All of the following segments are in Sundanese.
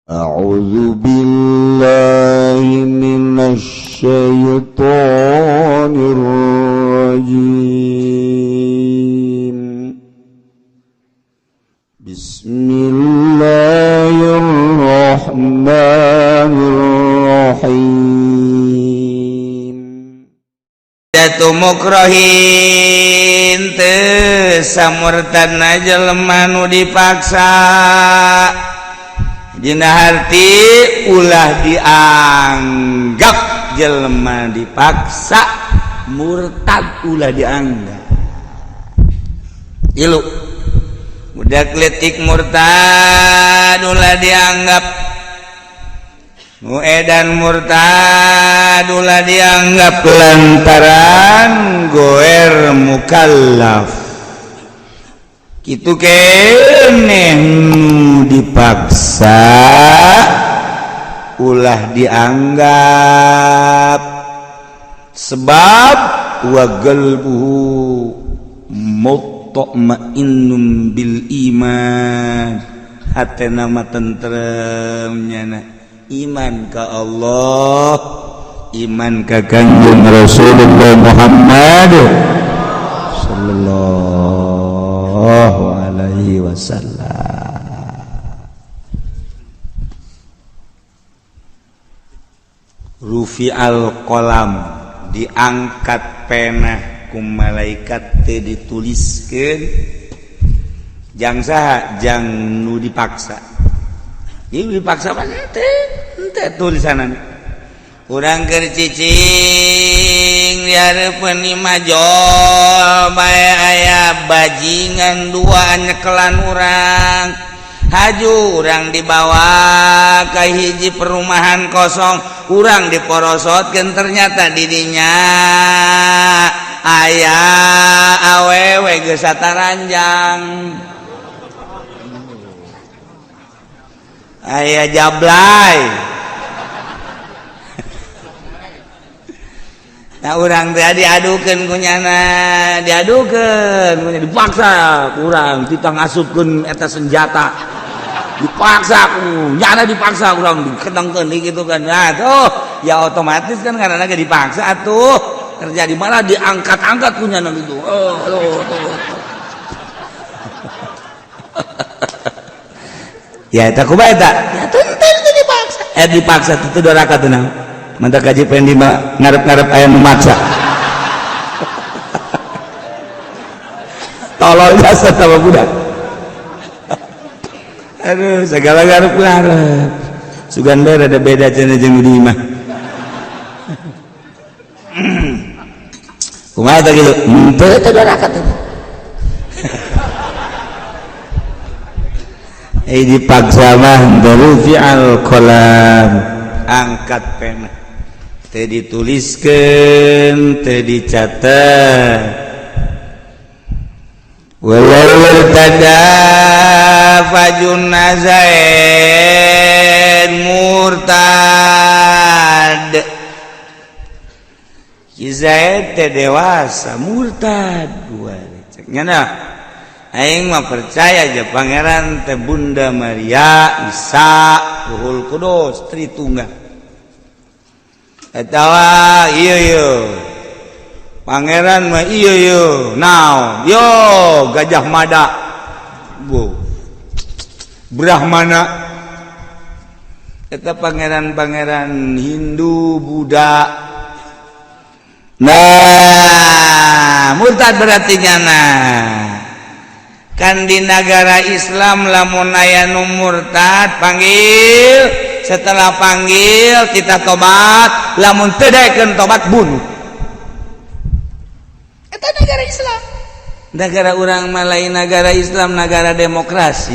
أعوذ بالله من الشيطان الرجيم. بسم الله الرحمن الرحيم. Jatuh mukrohin teu samurtadna jelema nu dipaksa. Dina harti ulah dianggap jelema dipaksa murtad, ulah dianggap. Ilu budak letik murtad ulah dianggap, nu edan murtad ulah dianggap lantaran goer mukallaf. Kitu keneh nu dipaksa ulah dianggap, sebab wa qalbuhu mutmainnun bil iman, hatena mah tentrem nyana iman ka Allah, iman ka Kanjeng Rasulullah Muhammad sallallahu alaihi wasallam. Rufi'al qalam, diangkat pena ku malaikat teu dituliskeun jang saha, jang nu dipaksa. Ieu dipaksa mah teu tulisanana. Urang keur cicing di hareupeun imah jol bae aya bajingan dua nyekelan urang. Haju urang dibawa ka hiji perumahan kosong, urang diporosotkeun, ternyata didinya aya awewe geus sataranjang, aya jablay. Nah urang teh diadukeun ku nyana, diadukeun ku nyana, dipaksa urang titah ngasupkeun eta senjata, dipaksa ku nyana, dipaksa urang dikedengkeun gitu kan. Nah tuh ya otomatis kan karena ge dipaksa atuh terjadi, malah diangkat-angkat ku nyana gitu. Oh, oh, oh. Ya eta kumaha eta? Ya tentu itu dipaksa. Dipaksa tentu doraka teu naon. Mantap kaji pendi mah ngarep-ngarep aya nu maksa. Tolol jasa sama budak. Aduh, segala ngarep-ngarep. Sugan bae rada beda cenah jeung di imah. Kumaha teh kitu? Henteu teh doraka teh. Dipaksa mah rufi'al qalam, angkat pena teu dituliskeun, teu dicatat. Walau irtada fajun nazain murtad. Ki Zaid teh dewasa murtad dua cek nyana. Aing mah percaya aja pangeran teh Bunda Maria, Isa, Ruhul Kudus, Tritunggal. Atawa iya iya pangeran mah iya iya naon yo Gajah Mada, bu Brahmana, eta pangeran-pangeran Hindu Buddha. Nah murtad berarti nyana. Kan di negara Islam lamun aya nu murtad panggil, setelah panggil kita tobat, lamun teu daekeun tobat bunuh. Eta negara Islam. Negara urang mah lain negara Islam, negara demokrasi.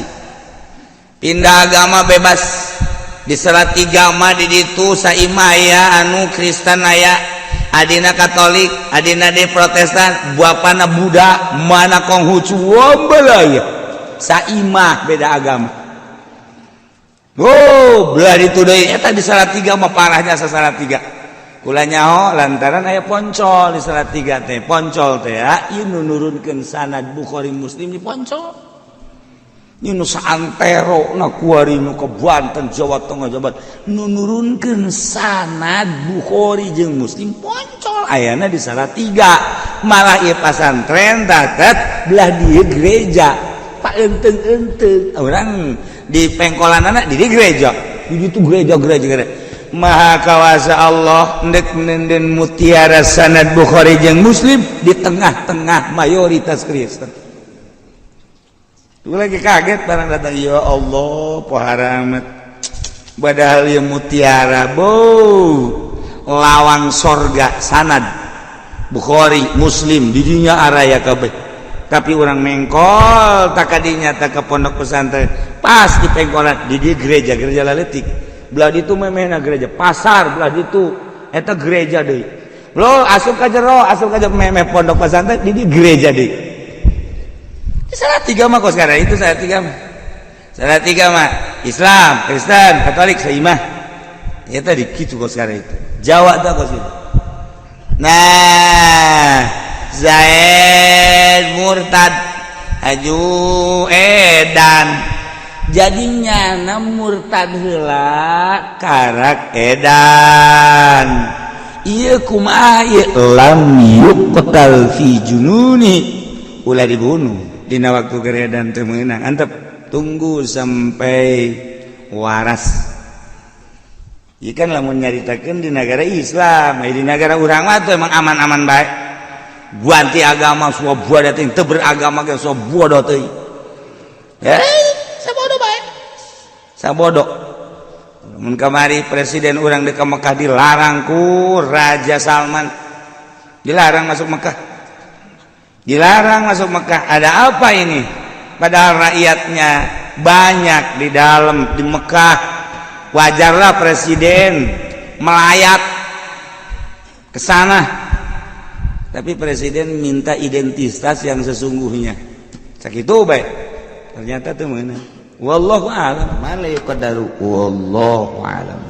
Pindah agama bebas. Di Salatiga mah di ditu saimah aya anu Kristen aya, adina Katolik, adina di Protestan, bapana Buddha, mana Konghucu, wambelaya. Saimah beda agama. Oh, belah ditu deui eta di Salatiga mah parahnya sa Salatiga. Kula nyaho lantaran aya poncol di Salatiga teh, poncol teh ya, ieu nu nurunkeun sanad Bukhari Muslim di poncol. Nu saantero na kuari, nu ke Banten, Jawa Tengah, Jawa, nu nurunkeun sanad Bukhari jeung Muslim poncol ayana di Salatiga. Malah ieu pasantren datet belah dieu gereja, Pak. Enteng-enteng orang di pengkolan anak di gereja di itu gereja, gereja, gereja. Maha kawasa Allah, ndek nenden mutiara sanad Bukhari jeung Muslim di tengah-tengah mayoritas Kristen. Tuh lagi kaget barang datang, ya Allah, pohara amat. Padahal ya mutiara, bo lawang sorga sanad Bukhari Muslim didinya araya kabeh. Tapi orang mengkol tak kadinya, tak ke pondok pesantren, pas di pengkolan di gereja, gereja laletik belah itu, memehna gereja pasar belah itu, eta gereja deui lo. Asup ka jero, asup ka jero memeh pondok pesantren, di gereja deui. Salatiga mah kos sekarang itu. Salatiga mah, Salatiga mah Islam, Kristen, Katolik saimah ya tadi gitu kos sekarang itu. Jawa tuh kos itu. Nah, Zaid murtad haju edan, jadinya na murtad heula karak edan. Ieu kumaha ieu? Lam yuqtal fi jununi, ulah dibunuh dina waktu geredan, teu meunang, antep, tunggu sampai waras. Ieu kan lamun nyaritakeun di negara Islam. Di negara urang mah tuh emang aman-aman baik, ganti agama bodo teuing, teu beragama ge bodo teuing, eh sabodo bae, sabodo. Mun kamari presiden urang di Mekah dilarang ku Raja Salman, dilarang masuk Mekah, dilarang masuk Mekah. Ada apa ini? Padahal rakyatnya banyak di dalam di Mekah. Wajarlah presiden melayat ke sana, tapi presiden minta identitas yang sesungguhnya. Sakit baik, ternyata tuh mana, wallahu a'lam, mana yuqaddaru, wallahu a'lam.